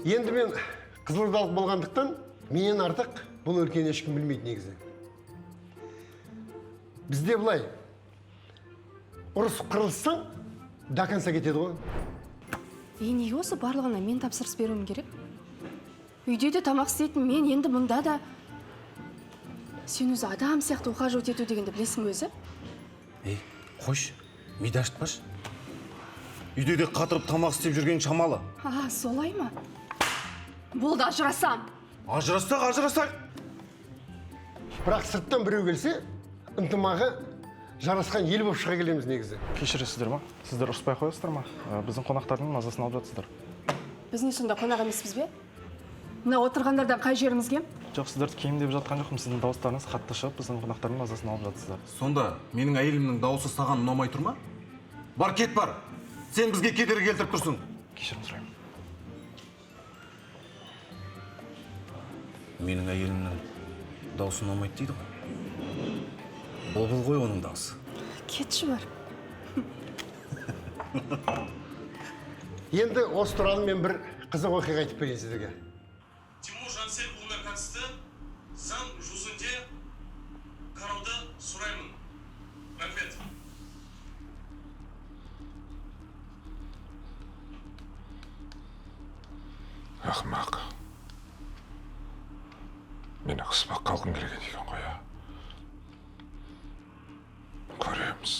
Енді мен қызылордалық болғандықтан, менен артық бұл өлкені ешкім білмейді негізі. Бізде былай, ұрысып қырылыссаң, до конца кетеді ғой. Е, неге осы барлығына мен тапсырыс беруім керек? Үйде де тамақ істейтін мен, енді мұнда да. Сен өзі адам сияқты ухаживать ету дегенді білесің бе өзі? Ей, қойшы, миды ашытпашы. Үйде де қатырып тамақ істеп жүрген шамалы. А, солай ма? Болды, ажырасам. Ажырассақ, ажырасақ. Бірақ сырттан біреу келсе, ынтымағы жарасқан ел болып шыға келеміз негізі. Кешіресіздер ма? Сіздер ұрыспай қоясыздар ма? Біздің қонақтардың мазасын алып жатсыздар. Біз не, сонда қонақ емеспіз бе? Мына отырғандардан қай жеріміз кем? Жоқ, сіздерді кем деп жатқан жоқпын. Сіздің дауыстарыңыз қатты шығып, біздің қонақтардың мазасын алып жатсыздар. Сонда менің әйелімнің дауысы саған ұнамай тұр ма? Бар, кет, бар. Сен бізге кедергі келтіріп тұрсың. Кешірім сұраймын. Менің әйелімнің дауысы ұнамайды дейді ғой. Бұлбұл ғой оның дауысы. Кетші, бар. Енді осы туралы мен бір қызық оқиға айтып берейін сіздерге. Тимур Жансерікұлына қатысты заң жүзінде қарауды сұраймын. Рахмет. Ақымақ, мені қыспаққа алғың келген екен ғой, а? Көреміз.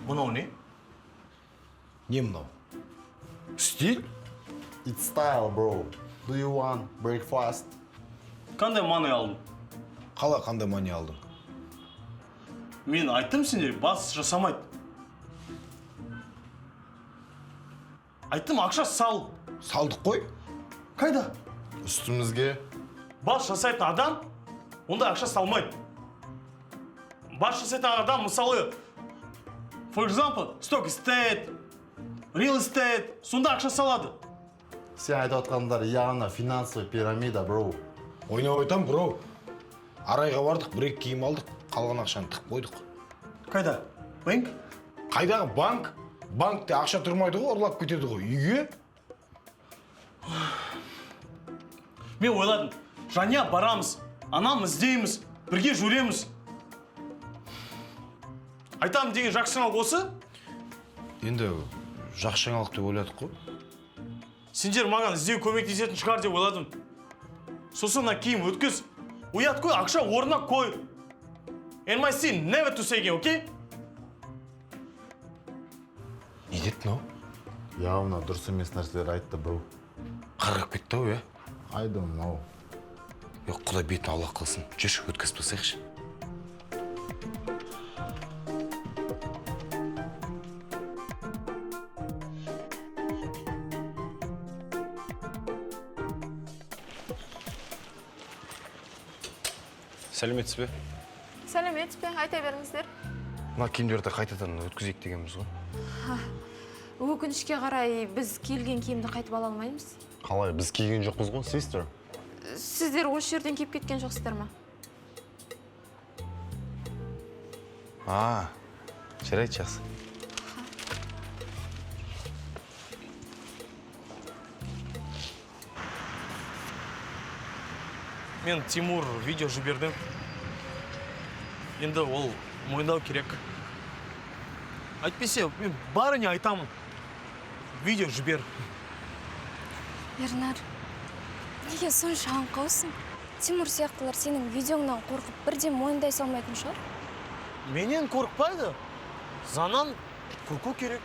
Мынау не? Не мынау? Стиль. It's style, bro. Do you want breakfast? Қандай money алдың? Қалай қандай money алдың? Мен айттым сендерге, бас жасамайды. Айттым, ақша сал. Салдық қой. Қайда? Үстімізге. Бас жасайтын адам онда ақша салмайды. Бас жасайтын адам, мысалы, for example, stock estate, real estate, сонда ақша салады. Сен айтып отқандар явно финансовый пирамида, bro. Ойнап айтам, бро. Арайға бардық, бір екі киім алдық, қалған ақшаны тығып қойдық. Қайда? Банк? Қайдағы банк? Банкте ақша тұрмайды ғой, ұрлап кетеді ғой. Үйге? Мен ойладым, Жаня барамыз, анам іздейміз, бірге жүреміз. Айтамын деген жақсы жаңалық осы. Енді жақсы жаңалық деп ойладық қой. Сендер маған іздеу көмектесетін шығар деп ойладым. Сосын мына киім өткіз, ұят қой, ақша орнына қой. NYC never to say again, окей? Не деді мынау? Явно дұрыс емес нәрселер айтты, bro. Қарғап кетті ау, иә? I don't know. Жоқ, құдай бетін аулақ қылсын. Жүрші, өткізіп тастайықшы. Сәлеметсіз бе? Сәлеметсіз бе, айта беріңіздер. Мына киімдерді қайтадан өткізейік дегенбіз ғой. Өкінішке қарай, біз киілген киімді қайтып ала алмаймыз. Қалай, біз киген жоқпыз ғой, sister. Сіздер осы жерден киіп кеткен жоқсыздар ма? А, жарайды, жақсы. Мен Тимур видео жібердім. Енді ол мойындау керек. Әйтпесе, мен бәріне айтамын. Видео жібер. Ернар, неге сонша аңқаусың? Тимур сияқтылар сенің видеоңнан қорқып бірден мойындай салмайтын шығар. Менен қорықпайды. Заңнан қорқу керек.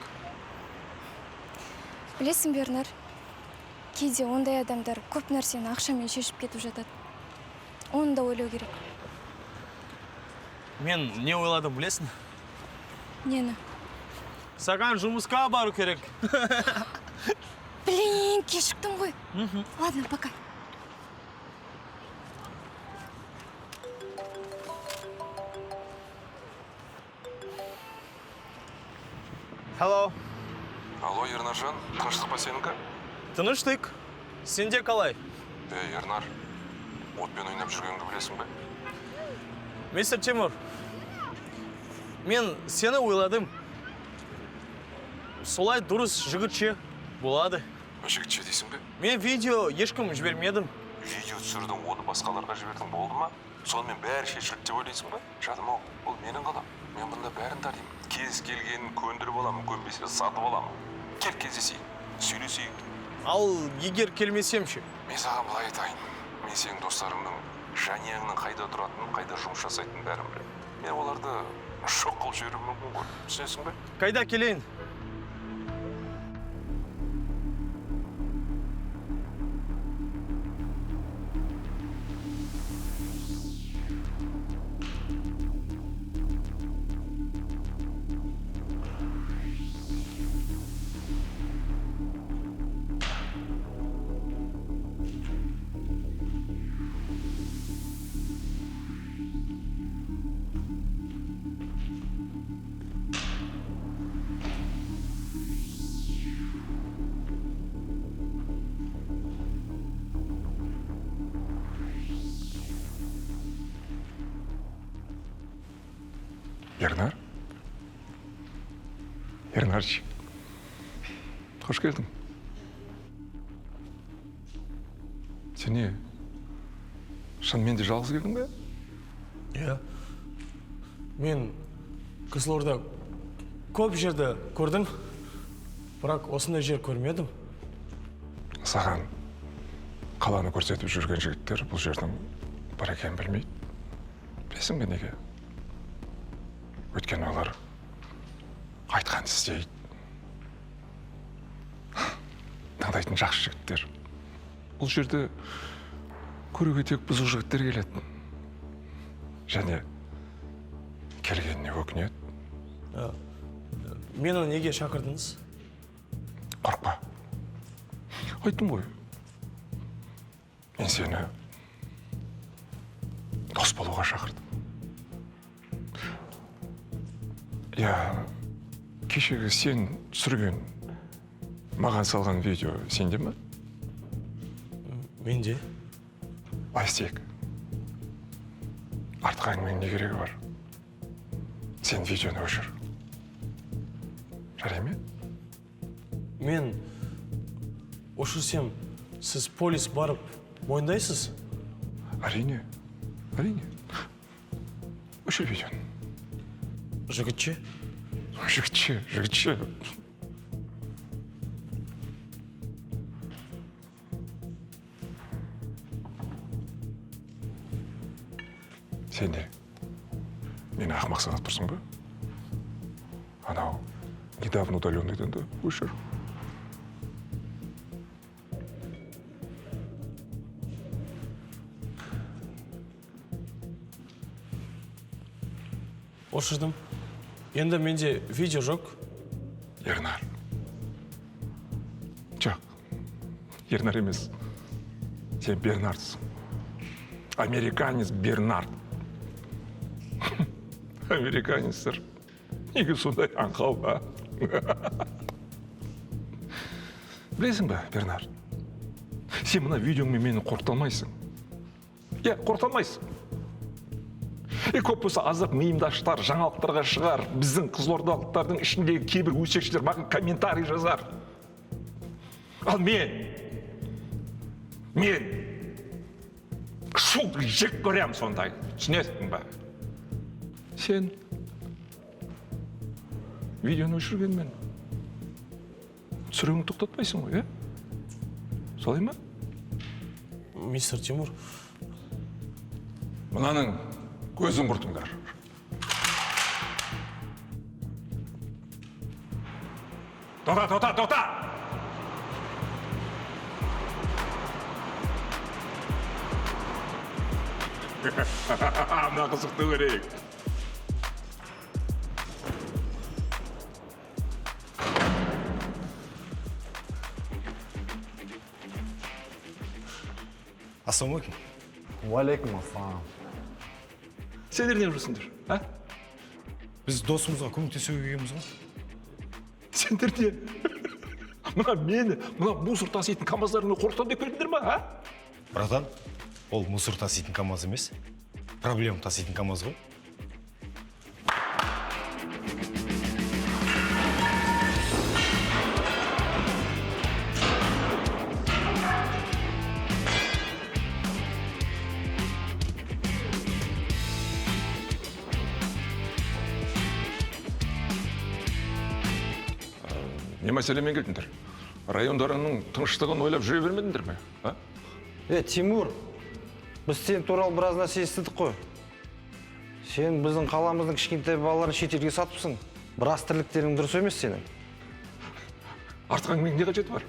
Білесің бе, Ернар, кейде ондай адамдар көп нәрсені ақшамен шешіп кетіп жатады. Оны да ойлау керек. Мен не ойладым, білесің? Нені? Саған жұмысқа бару керек. Блин, кешіктім ғой. Ладно, пока. Hello. Алло, Ернаржан, тыныштық па сенікі? Тыныштық. Сенде қалай? Ей, Ернар, отпен ойнап жүргеніңді білесің бе? Мистер Тимур, мен сені ойладым. Солай дұрыс жігітше болады. Жігітше дейсің бе? Мен видео ешкім жібермедім. Видео түсірдің, оны басқаларға жібердің, болды ма? Сонымен бәрі шешілді деп ойлайсың ба? Жаным ау, бұл менің қалам. Мен бұнда бәрін танимын. Кез келгенін көндіріп аламын, көнбесе сатып аламын. Кел кездесейік, сөйлесейік. Ал егер келмесем ше? Мен саған былай айтайын. Мен сенің достарыңның, жанұяңның қайда тұратынын, қайда жұмыс жасайтынын бәрін білемін. Мен оларды шоқ қылып жіберуім мүмкін ғой. Түсінесің бе? Қайда келейін? Ернар? Ернарчик, қош келдің. Сен не, шынымен де жалғыз келдің бе? Иә. Мен Қызылорда көп жерді көрдім, бірақ осындай жер көрмедім. Саған қаланы көрсетіп жүрген жігіттер бұл жердің бар екенін білмейді. Білесің бе неге? Өйткені олар айтқан істейді. Тыңдайтын жақсы жігіттер. Бұл жерде көруге тек бұзық жігіттер келеді. Және келгеніне өкінеді. Мені неге шақырдыңыз? Қорықпа. Айттым ғой. Мен сені дос болуға шақырдым. Я, кешегі сен түсірген, маған салған видео сенде ме? Менде. Былай істейік. Артық әңгіменің не керегі бар? Сен видеоны өшір. Жарай ме? Мен өшірсем, сіз полис барып мойындайсыз? Әрине, әрине. Өшір видеоны. Жігітше? Жігітше, жігітше. Сен не? Мені ақымақ санап тұрсың ба? Анау недавно удаленныйдан да өшір. Өшірдім. Енді менде видео жоқ. Ернар. Жоқ. Ернар емес. Сен Бернардсың. Американец Бернард. Американецтер. Неге сондай аңқау, а? Білесің бе, Бернард? Сен мына видеоңмен мені қорқыта алмайсың. Иә, қорқыта алмайсың. Көп болса аздап миымды ашытар, жаңалықтарға шығар, біздің қызылордалықтардың ішіндегі кейбір өсекшілер маған комментарий жазар. Ал мен шу жек көрем сондай, түсінесің бе? Сен видеоны өшіргенмен Түсіруіңді тоқтатпайсың ғой, иә? Солай ма? Мистер Тимур. Мынаның көзін құртыңдар. Тоқта, тоқта, тоқта! Мына қызықты көрейік. Ассалаумағалейкум. Уалейкум ассалам. Сендер не жүрсіңдер, а? Біз досымызға көмектесуге келгенбіз ғой. Сендер не? Мына мені, мына мусор таситын камаздарыңмен қорқытамын деп келдіңдер ма, а? Братан, ол мусор таситын камаз емес, проблема таситын камаз ғой. Не мәселемен келдіңдер? Райондарыңның тыныштығын ойлап жүре бермедіңдер ме, а? Тимур, біз сен туралы біраз нәрсе естідік қой. Сен біздің қаламыздың кішкентай балаларын шетелге сатыпсың. Біраз тірліктерің дұрыс емес сенің. Артық әңгіменің не қажеті бар?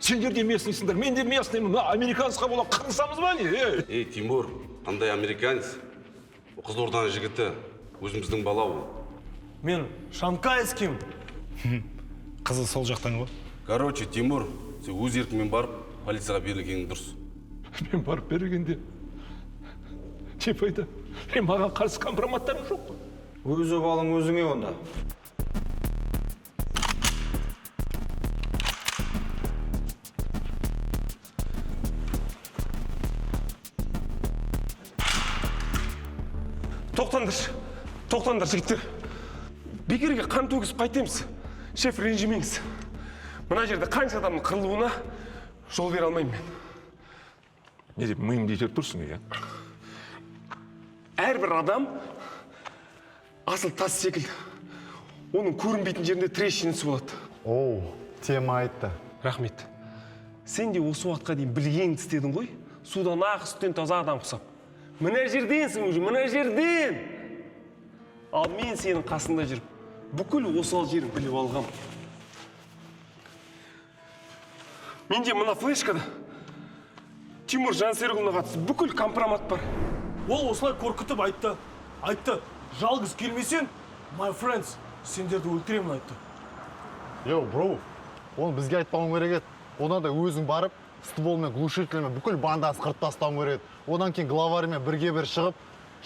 Сендер де местныйсыңдар, мен де местныймын. Мына американецқа бола қырылысамыз ба не? Ей? Ей, Тимур, қандай американец? Ол Қызылорданың жігіті, өзіміздің бала ол. Мен шанхайскиймін. Қызыл сол жақтан ғой. Короче, Тимур, сен өз еркіңмен барып, полицияға берілгенің дұрыс. Мен барып бергенде не пайда? Е, маған қарсы компроматтарың жоқ қой. Өз обалың өзіңе онда. Тоқтаңдаршы, тоқтаңдар, жігіттер. Бекерге қан төгісіп қайтеміз. Шеф, ренжімеңіз. Мына жерде қанша адамның қырылуына жол бере алмаймын мен. Не деп миымды итеріп тұрсың, иә? Әрбір адам асыл тас секілді. Оның көрінбейтін жерінде трещинасы болады. Оу, тема айтты. Рахмет. Сен де осы уақытқа дейін білгеніңді істедің ғой. Судан ақ, сүттен таза адам құсап. Мына жерденсің уже, мына жерден. Ал мен сенің қасында жүріп, бүкіл осал жерін біліп алғам. Менде мына флешкада Тимур Жансерікұлына қатысты бүкіл компромат бар. Ол осылай қорқытып айтты. Айтты, жалғыз келмесең, my friends, сендерді өлтіремін айтты. Йоу, бро, оны бізге айтпауың керек еді. Одан да өзің барып, стволмен, глушительмен бүкіл бандасын қырып тастауың керек еді. Одан кейін главарьмен бірге бір шығып,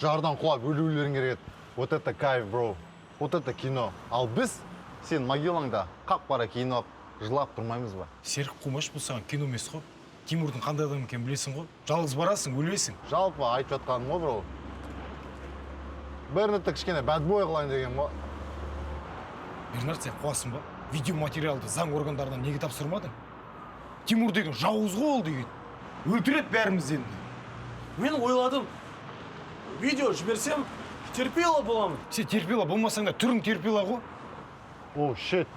жардан құлап өлулерің керек еді. Вот это кайф, бро. Вот это кино. Ал біз сен могилаңда қап-қара киініп алып, жылап тұрмаймыз ба? Серік Қумаш, бұл саған кино емес қой. Тимурдың қандай адам екенін білесің ғой. Жалғыз барасың, өлесің. Жалпы айтып жатқаным ғой, бро. Бернетті кішкене bad boy қылайын деген ғой. Бернард, сен қуасың ба? Видеоматериалды заң органдарына неге тапсырмадың? Тимур деген жауыз ғой ол деген. Өлтіреді бәрімізді енді. Мен ойладым, видео жіберсем, терпила боламын. Сен терпила болмасаң да түрің терпила ғой. О, shit.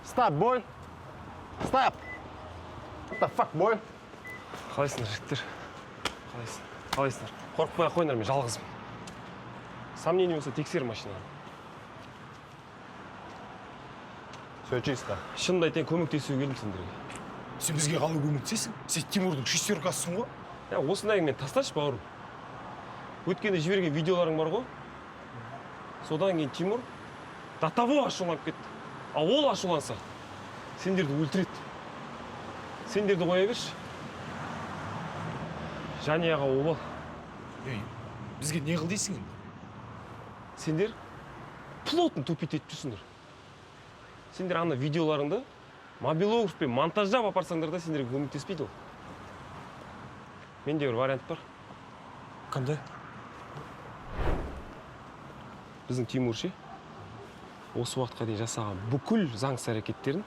Stop, boy. Stop. What the fuck, boy? Қалайсыңдар, жігіттер? Қалайсың? Қалайсыңдар? Қорықпай ақ қойыңдар, мен жалғызбын. Сомнение болса тексер машинаны. Все чисто. Шынымды айтайын, көмектесуге келдім сендерге. Сен бізге қалай көмектесесің? Сен Тимурдың шестеркасысың ғой. Я, осындай әңгімені тасташы, бауырым. Өткенде жіберген видеоларың бар ғой. Содан кейін Тимур до того ашуланып кетті. Ал ол ашуланса, сендерді өлтіреді. Сендерді қоя берші. Жанияға обал. Ей, бізге не қыл дейсің енді? Сендер плотно тупить етіп жүрсіңдер. Сендер ана видеоларыңды мобилографпен монтаждап апарсаңдар да сендерге көмектеспейді ол. Менде бір вариант бар. Қандай? Біздің Тимур ше, осы уақытқа дейін жасаған бүкіл заңсыз әрекеттерін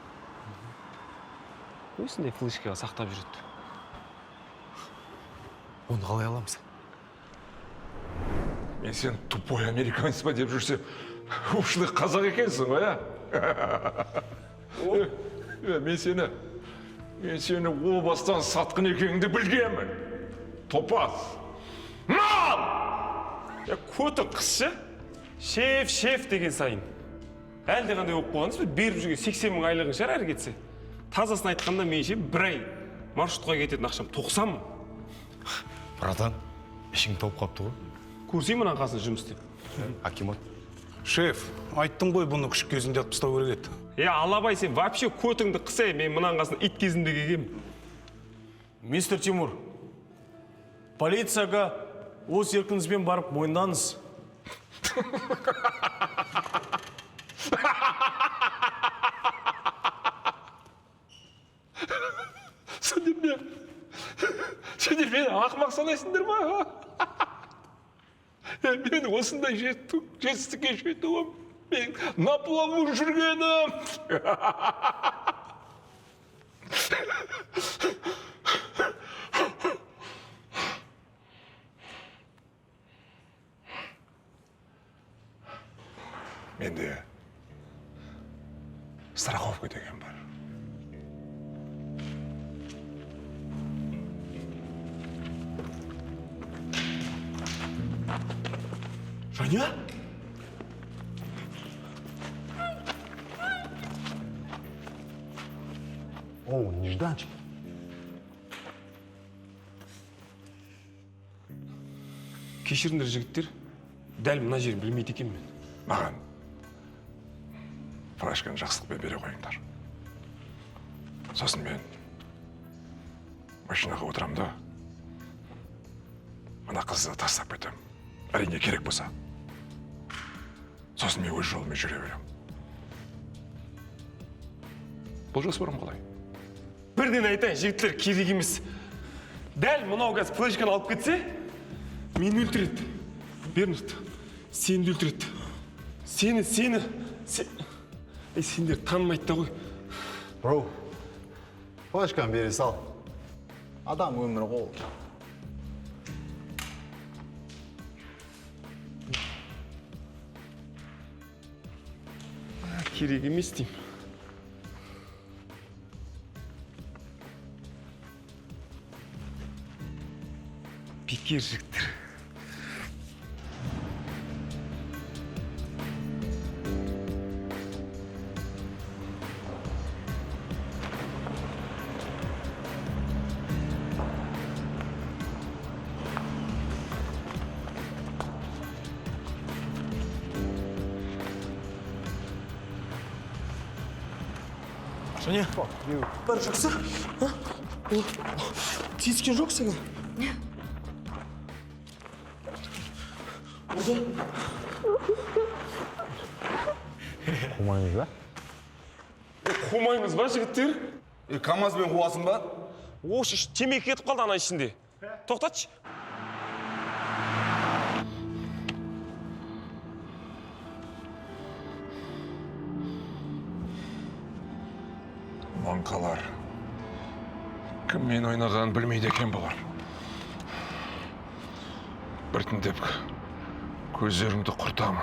осындай флешкаға сақтап жүреді. Оны қалай аламыз? Мен сен тупой американец па деп жүрсем, Ушлы қазақ екенсің ғой, ә? Мен сені о бастан сатқын екеніңді білгенмін. Топас. Мал! Я, көті қысшы. Шеф, шеф деген сайын. Әлде қандай болып қойғансыз, бір беріп жүрген 80 мың айлығың шығар әрі кетсе. Тазасын айтқанда, мен ше, бір ай маршрутқа кететін ақшам 90 мың. Братан, ішің толып қалыпты ғой. Көрсей мынаның қасында жұмыс істеп. Акимат. Шеф, айттым ғой, бұны күшік кезінде атып тастау керек еді. Е, Алабай, сен вообще көтіңді қыса, мен мынаның қасында ит кезінде келгенмін. Мистер Тимур, полицияға өз еркіңізбен барып мойындаңыз. Сендер мені ақымақ санайсыңдар ма? Е, мен осындай жетістікке жетуім, мен на плаву жүргенім. Менде страховка деген бар. Жаня? О, нежданчик. Кешіріңдер, жігіттер, дәл мына жерін білмейді екенмін мен. Маған флешканы жақсылықпен бере қойыңдар. Сосын мен машинаға отырамын да, мына қызды тастап кетемін. Әрине, керек болса. Сосын мен өз жолыммен жүре беремін. Бұл жоспарым қалай? Бірден айтайын, жігіттер, керек емес. Дәл мынау қазір флешканы алып кетсе, мені өлтіреді. Бернард, сені де өлтіреді. Сені. Ей, сендер танымайды да ғой. Бро, флешканы бере сал. Адам өмірі ғой ол. Керек емес деймін. Бекер, жігіттер. Жаня, бәрі жақсы? А? Тиіскен жоқ саған? Болды. Қумаймыз ба? Қумаймыз ба, жігіттер? Е, камазбен қуасың ба? Осы темекі кетіп қалды ана ішінде. Тоқтатшы. Маңқалар. Кіммен ойнағанын білмейді екен бұлар. Біртіндеп көздеріңді құртамын.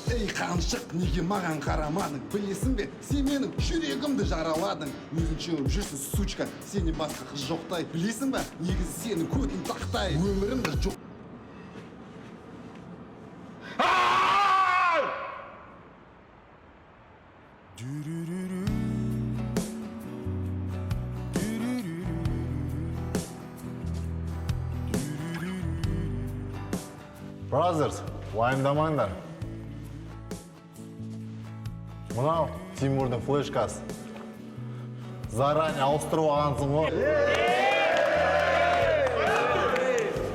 Ей, қаншық, неге маған қарамадың? Білесің бе, сен менің жүрегімді жараладың. Өзінше болып жүрсің, сучка, сенен басқа қыз жоқтай. Білесің бе, негізі сенің көтің тақтай. Өмірімді жоқ. Brothers, уайымдамаңдар. Мынау Тимурдың флешкасы. Заранее ауыстырып алғансың ғой. Ей,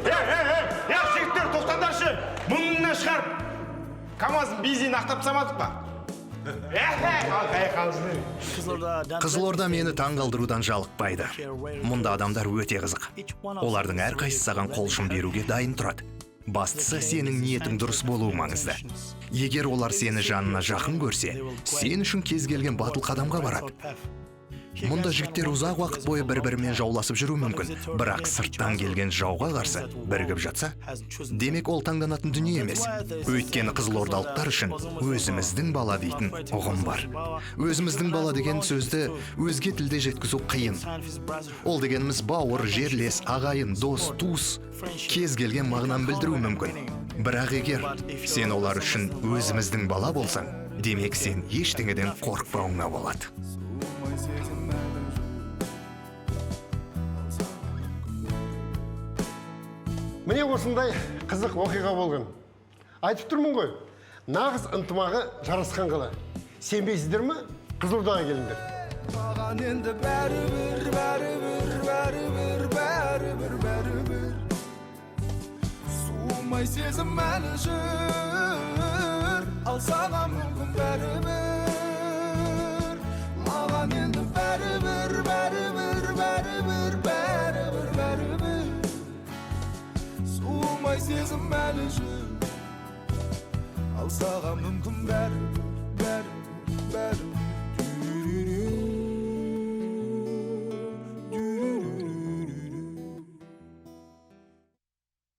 ей, ей, ей, жігіттер, тоқтаңдаршы. Мыңнан шығарып, камаздың бензинін ақтап тастамадық па? Қызылорда мені таңғалдырудан жалықпайды. Мұнда адамдар өте қызық. Олардың әрқайсысы саған қол ұшын беруге дайын тұрады. Бастысы, сенің ниетің дұрыс болуы маңызды. Егер олар сені жанына жақын көрсе, сен үшін кез келген батыл қадамға барады. Мұнда жігіттер ұзақ уақыт бойы бір-бірімен жауласып жүруі мүмкін, бірақ сырттан келген жауға қарсы бірігіп жатса, демек, ол таңданатын дүние емес. Өйткені қызылордалықтар үшін өзіміздің бала дейтін ұғым бар. Өзіміздің бала деген сөзді өзге тілде жеткізу қиын. Ол дегеніміз бауыр, жерлес, ағайын, дос, туыс, кез келген мағынаны білдіруі мүмкін. Бірақ егер сен олар үшін өзіміздің бала болсаң, демек, сен ештеңеден қорықпауыңа болады. Суымай сезім әлі жүр. Ал саған мүмкін. Міне, осындай қызық оқиға болған. Айтып тұрмын ғой, нағыз ынтымағы жарасқан қала. Сенбейсіздер ма? Қызылордаға келіңдер. Маған енді бәрібір, бәрібір, бәрібір, бәрібір, бәрібір. Суымай сезім әлі жүр. Ал саған мүмкін бәрібір. Маған енді бәрібір, бәрібір, бәрібір, бәрібір, бәрібір. Суымай сезім әлі жүр. Ал саған мүмкін бәрібір, бәрібір, бәрібір.